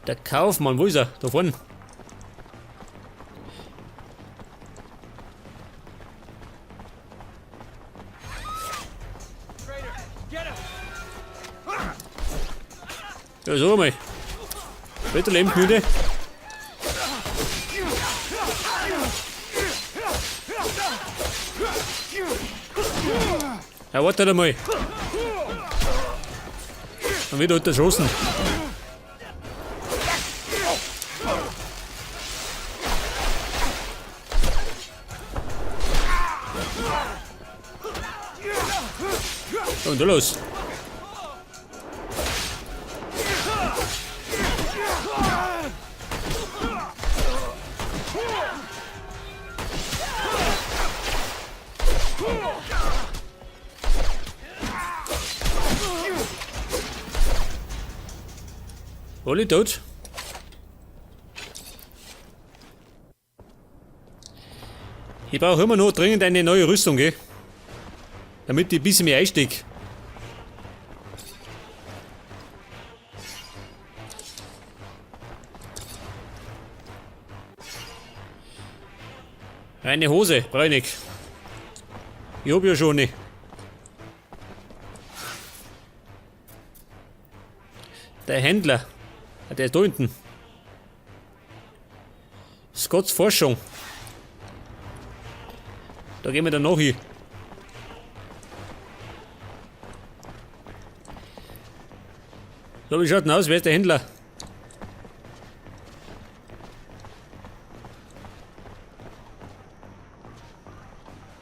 Der Kaufmann, wo ist er? Da vorne. Ja, so mal. Bitte lebensmüde. Ja, warte mal. Dann wird halt erschossen. Und los. Alle tot. Ich brauche immer noch dringend eine neue Rüstung, gell? Damit ich ein bisschen mehr einsteig. Eine Hose, bräunig. Ich hab ja schon eine. Der Händler. Ah, der ist da hinten. Scotts Forschung. Da gehen wir dann noch hin. So, wie schaut denn aus? Wer ist der Händler?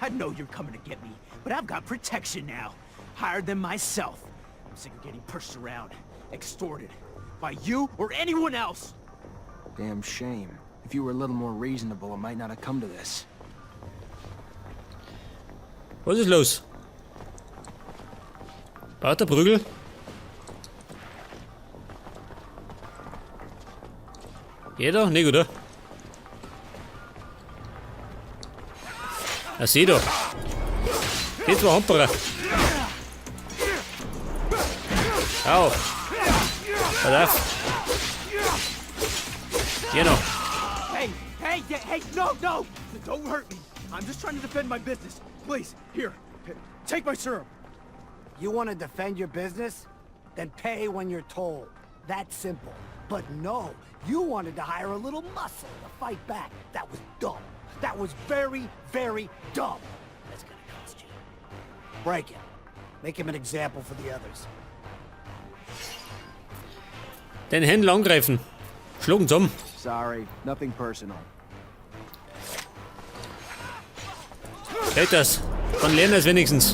I know you're coming to get me, but I've got protection now. Hired them myself. I'm sick of getting pushed around, extorted. By you or anyone else! Damn shame. If you were a little more reasonable, it might not have come to this. Was ist los? Braucht der Prügel? Geht doch? Nicht, oder? Na, seh doch. Die zwei Hamperer. Au. Pass auf. Hier noch. Hey, hey, hey, no, no! Don't hurt me! I'm just trying to defend my business. Please, here, take my serum. You want to defend your business? Then pay when you're told. That's simple. But no, you wanted to hire a little muscle to fight back. That was dumb. That was very, very dumb. That's gonna cost you. Break him. Make him an example for the others. Den Händler angreifen. Schlagen zusammen. Sorry, nothing personal. Geht das? Dann lernen es wenigstens.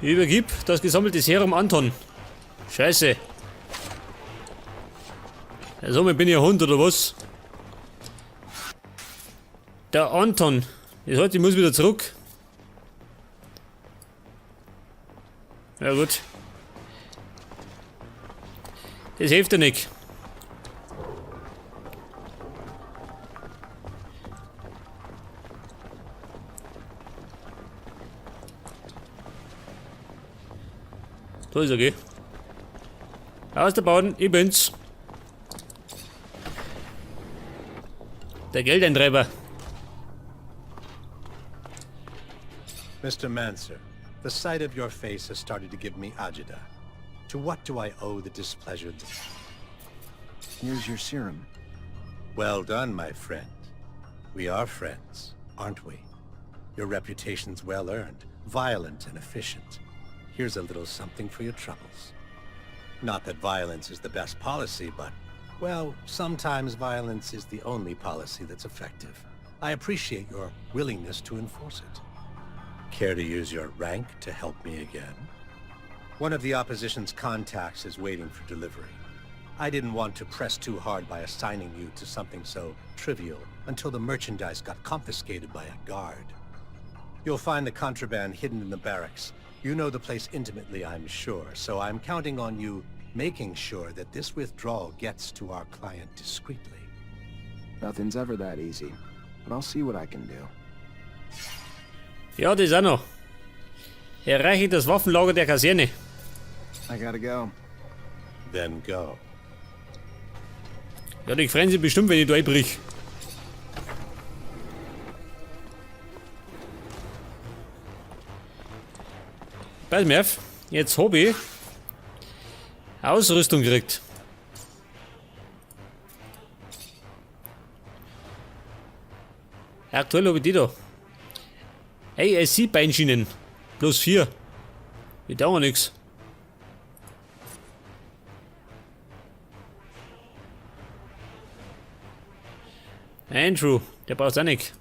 Übergib das gesammelte Serum Anton. Scheiße. Ja, somit bin ich ein Hund oder was? Der Anton. Das heißt, ich muss wieder zurück. Ja gut. Das hilft ja nicht. So ist okay. Aus der Bahn, ich bin's. Der Geldeintreiber. Mr. Manser, the sight of your face has started to give me agita. To what do I owe the displeasure? Here's your serum. Well done, my friend. We are friends, aren't we? Your reputation's well earned, violent and efficient. Here's a little something for your troubles. Not that violence is the best policy, but, well, sometimes violence is the only policy that's effective. I appreciate your willingness to enforce it. Care to use your rank to help me again? One of the opposition's contacts is waiting for delivery. I didn't want to press too hard by assigning you to something so trivial until the merchandise got confiscated by a guard. You'll find the contraband hidden in the barracks. You know the place intimately, I'm sure, so I'm counting on you making sure that this withdrawal gets to our client discreetly. Nothing's ever that easy, but I'll see what I can do. Ja, das auch noch. Erreiche das Waffenlager der Kaserne. I gotta go. Then go. Ja, die freuen sich bestimmt, wenn ich da einbrich. Pass mir auf, jetzt hab ich Ausrüstung gekriegt. Aktuell hab ich die da. ASC-Beinschienen. Plus 4. Die taugen nix. Andrew, der braucht auch nicht.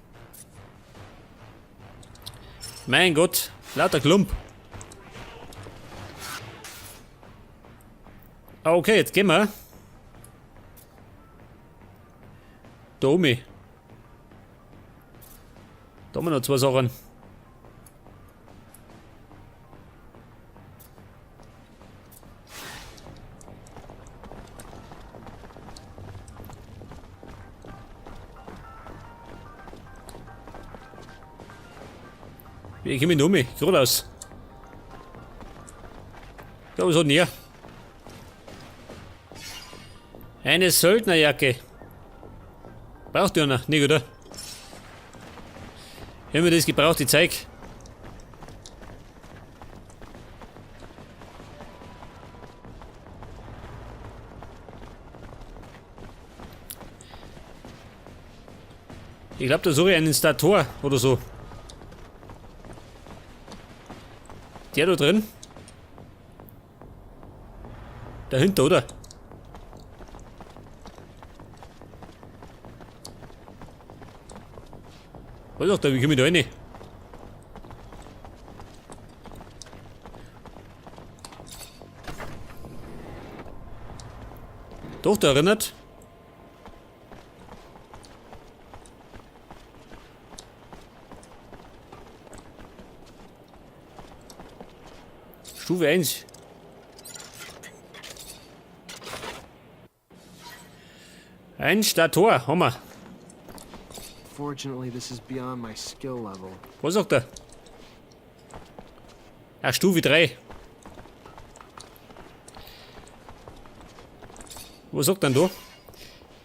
Mein Gott, lauter Klump. Okay, jetzt gehen wir. Da oben. Da haben wir noch zwei Sachen. Wie komme ich noch mit? Geradeaus. Da, was hat denn er? Eine Söldnerjacke. Braucht die einer? Nicht, oder? Wenn wir das gebraucht, die Zeug. Ich glaub, da suche ich einen Stator oder so. Der da drin? Dahinter, oder? Was ist da? Wie komme ich da rein? Doch, da erinnert. Stufe 1. Ein Stator, haben wir. Fortunately, this is beyond my skill level. Was sagt er? Ach, Stufe 3. Was sagt denn da?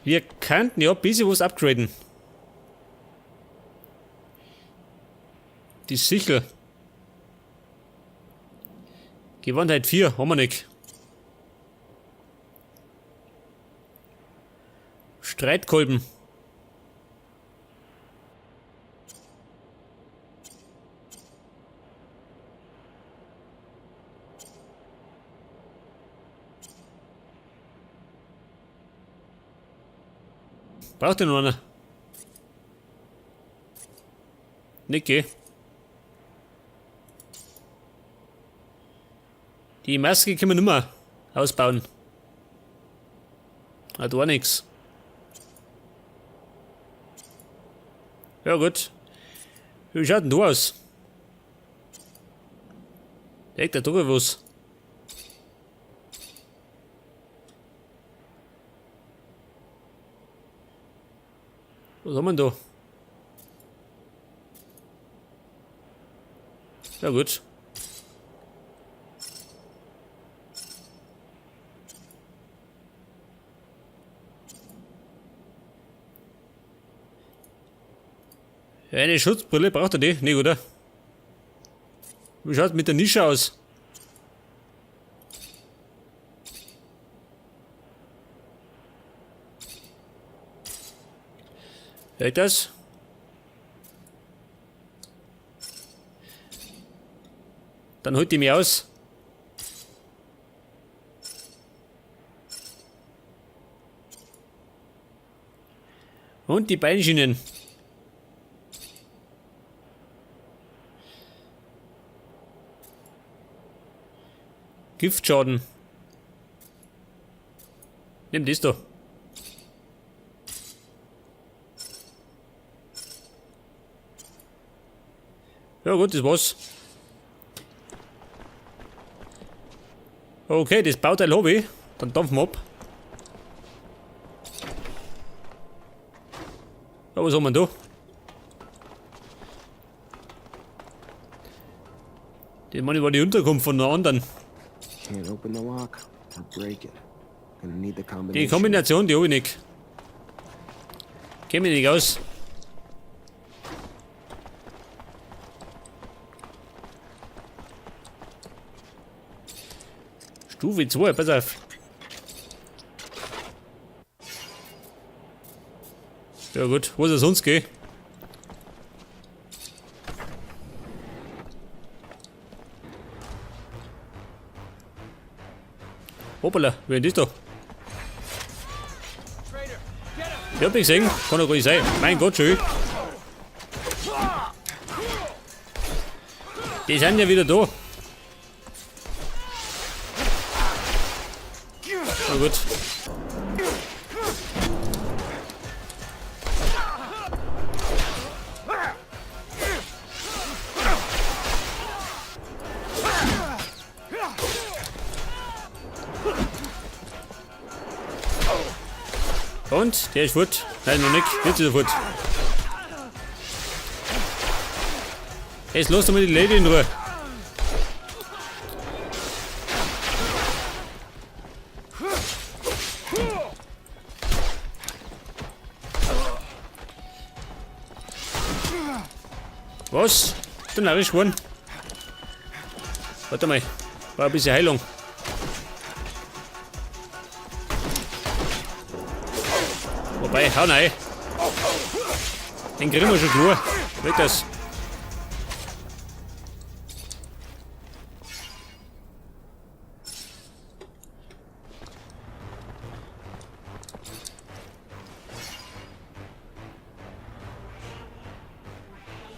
Wir könnten ja ein bisschen was upgraden. Die Sichel. Gewandtheit 4, haben wir nicht. Streitkolben. Braucht ihr noch einer? Niki. Die Maske können wir nimmer ausbauen. Hat auch nix. Ja gut. Wie schaut denn du aus? Legt der drüber was. Was haben wir denn da? Ja gut. Eine Schutzbrille braucht er die? Nee, oder? Wie schaut's mit der Nische aus? Hält das? Dann holt die mich aus. Und die Beinschienen. Giftschaden. Nimm das da. Ja gut, das war's. Okay, das Bauteil hab ich. Dann dampfen wir ab. Ja, was haben wir denn da? Die meine war die Unterkunft von der anderen. Can't open the lock or break it. Gonna need the Die combination. Kombination, die hab ich nicht. Kenn mich nicht aus. Stufe 2, pass auf. Ja gut, wo ist er sonst geh? Hoppala, wer ist das da? Ich hab nicht gesehen, kann doch gar nicht sein. Mein Gott, schön. Die sind ja wieder da. Na gut. Und der ist fort. Nein, noch nicht. Jetzt ist er fort. Jetzt lass doch mal die Lady in Ruhe. Was? Dann hab ich geworden. Warte mal. War ein bisschen Heilung. Wobei, hau rein. Den kriegen wir schon klar. Weg das.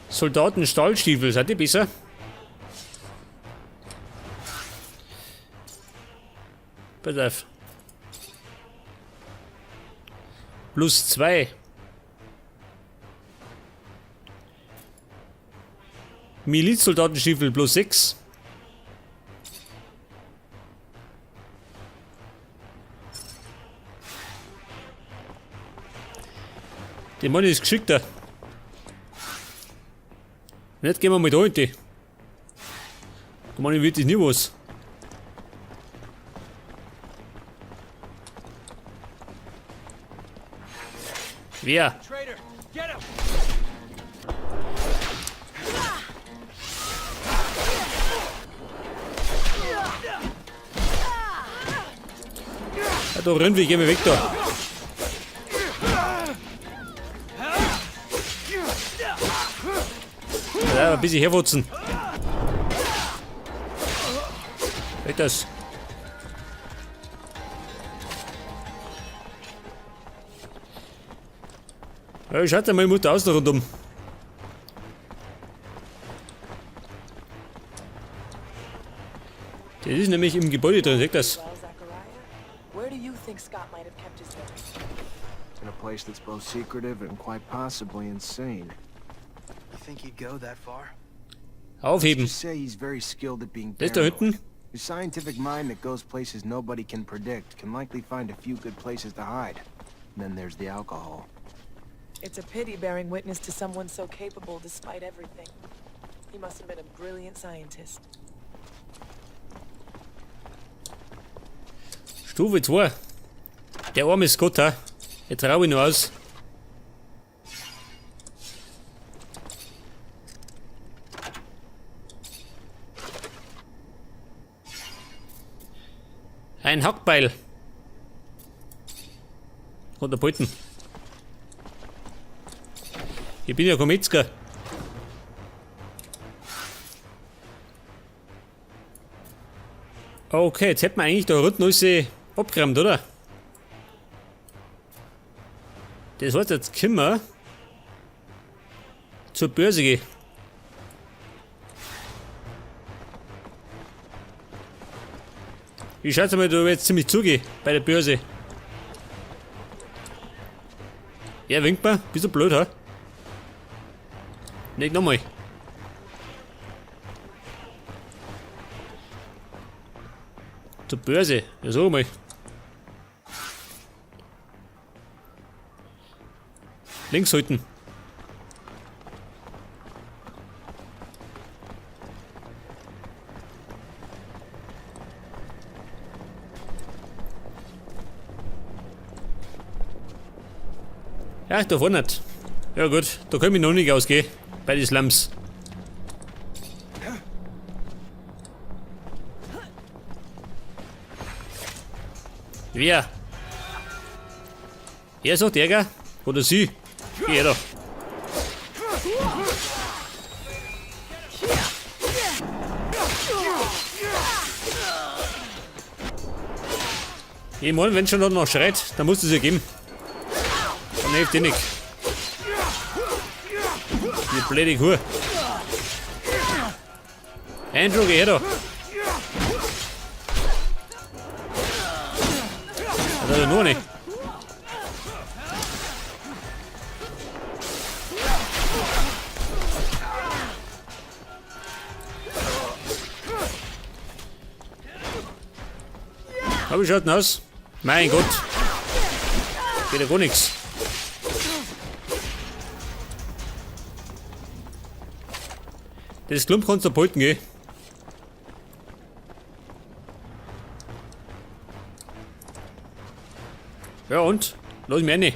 Soldaten Stahlstiefel, seid ihr besser? Pass auf. Plus 2. Milizsoldatenstiefel plus 6. Der Mann ist geschickter. Und jetzt gehen wir mal da hin. Da meine ich wirklich nie was. Wer? Ja, da rennen wir, gehen wir weg da. Ja, ein bisschen herwutzen. Weg das. Ja, schaut ja meine Mutter aus da rundum. Der ist nämlich im Gebäude drin, seht das. Well, Zachariah, where do you think Scott might have kept his berry? In a place that's both secretive and quite possibly insane. You think he'd go that far? Aufheben. Just say he's very skilled at being Der ist da paranoid. hinten. His scientific mind that goes places nobody can predict can likely find a few good places to hide. And then there's the alcohol. It's a pity bearing witness to someone so capable despite everything. He must have been a brilliant scientist. Stufe 2. Der arme Scott, ha? Jetzt trau ich noch aus. Ein Hackbeil. Hat er behalten. Ich bin ja kein Metzger. Okay, jetzt hätten wir eigentlich da unten alles abgeräumt, oder? Das heißt, jetzt können wir zur Börse gehen. Ich schätze mal, da wird ziemlich zugehen bei der Börse. Ja, winkt mir. Bist du blöd, hä? Nicht nochmal. Zur Börse. Ja, sag mal. Links halten. Ja, da vorne nicht. Ja gut, da komm ich noch nicht ausgehen. Bei den Slums. Wer? Er sagt Ärger? Oder sie? Geh her da. Ich mein, wenn schon noch schreit, dann muss es ja geben. Dann hilft eh nix. Die blöde Kuh. Andrew, geh her da. Da ist noch nicht. Aber wie schaut denn aus? Mein Gott. Geht ja gar nichts. Das Klump kannst du behalten, gell? Ja und? Lass mich rein.